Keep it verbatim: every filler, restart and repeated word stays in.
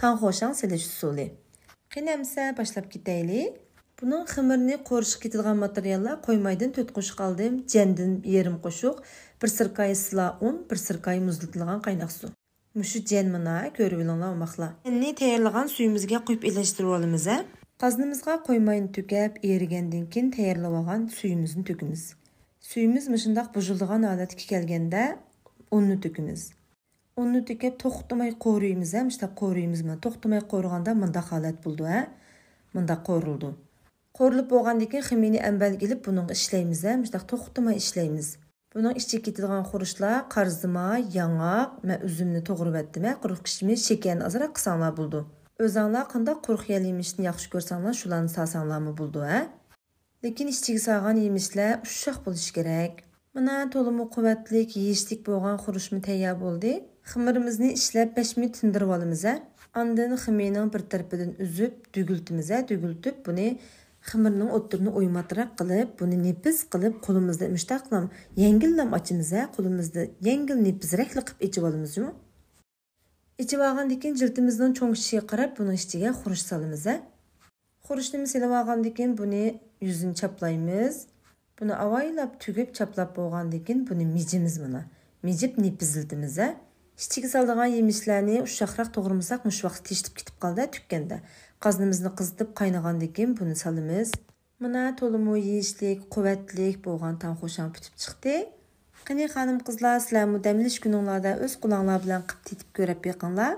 تاڭخۇشاڭ سېلىش ئۇسۇلى. قېنى ئەمسە باشلاپ كېتەيلى. بۇنىڭ خېمىرىنى قورۇشقا كېتىدىغان ماتېرىياللار: قويمايدىن تۆت قوشۇق ئالدىم، جەندىن يېرىم قوشۇق، بىر سىركاي سىلا ئۇن، بىر سىركاي مۇزلىتىلغان قايناق سۇ. مۇشۇ جەن مانا، كۆرۈۋېلىڭلار ئوماقلار. جەننى تەييارلىغان سۈيىمىزگە قۇيۇپ ئېلىشتۇرۇۋالىمىز ھە. قازىنىمىزغا قويماينى تۆكۈپ، ئېرىگەندىن كېيىن تەييارلىۋالغان سۈيىمىزنى تۆكىمىز. سۈيىمىز مۇشۇنداق بۇژۇلىدىغان ھالەتكە كەلگەندە ئۇننى تۆكىمىز. ئۇننى تۆكۈپ توختىماي قورۇيمىز ھە، مۇشۇنداق قورۇيمىز مانا. توختىماي قورۇغاندا مۇنداق ھالەت بولىدۇ ھە. مۇنداق قورۇلىدۇ. قورۇلۇپ بولغاندىن كېيىن خېمىرنى ئەمبەرگە ئېلىپ بۇنىڭغا ئىشلەيمىز ھە، مۇشۇنداق توختىماي ئىشلەيمىز. بۇنىڭ ئىچىگە كېتىدىغان خۇرۇچلار قارزىما، ياڭاق، مەن ئۈزۈمنى توغرىۋەتتىم ھە، قۇرۇق كىشمىش، شېكەرنى ئازراق قىلساڭلار بولىدۇ. ئۆزەڭلار قانداق قۇرۇق يەل يېمىشنى ياخشى كۆرسەڭلار شۇلارنى سالساڭلارمۇ بولىدۇ ھە. لېكىن ئىچىگە سالغان يېمىشلەر ئۇششاق بولۇشى كېرەك. مانا تولىمۇ قۇۋۋەتلىك، يېيىشلىك بولغان خۇرۇچمۇ تەييار بولدى. خېمىرىمىزنى ئىشلەپ بەش مىنۇت تىندۇرۇۋالىمىز ھە. ئاندىن خېمىرنىڭ بىر تەرىپىدىن ئۈزۈپ دۈگۈلتىمىز ھە، دۈگۈلتۈپ بۇنى خېمىرنىڭ ئوتتۇرىنى ئويماتراق قىلىپ، بۇنى نېپىز قىلىپ قولىمىزدا مۇشتاقلام يەڭگىللام ئاچىمىز ھە، قولىمىزدا يەڭگىل نېپىزرەكلا قىلىپ ئېچىۋالىمىز جۇمۇ. ئېچىۋالغاندىن كېيىن جىلتىمىزنىڭ چوڭ كىچىكىگە قاراپ بۇنىڭ ئىچىگە خۇرۇچ سالىمىز ھە. خۇرۇچنى سېلىۋالغاندىن كېيىن بۇنى يۈزىنى چاپلايمىز. بۇنى ئاۋايلاپ تۈگۈپ چاپلاپ بولغاندىن كېيىن بۇنى مىجىمىز مانا. مىجىپ نېپىزلىتىمىز ھە. ئىچىگە سالىدىغان يېمىشلەرنى ئۇششاقراق توغرىمىساق مۇشۇ ۋاقىت تېشىلىپ كېتىپ قالدى تۈگكەندە. قازىنىمىزنى قىزىتىپ قاينىغاندىن كېيىن بۇنى سالىمىز. مانا تولىمۇ يېيىشلىك، قۇۋۋەتلىك بولغان تاڭخۇشاڭ پۈتۈپ چىقتى. قېنى خانىم قىزلار، سىلەرمۇ دەم ئېلىش كۈنۈڭلاردا ئۆز قولۇڭلار بىلەن قىلىپ تېتىپ كۆرۈپ بېقىڭلار.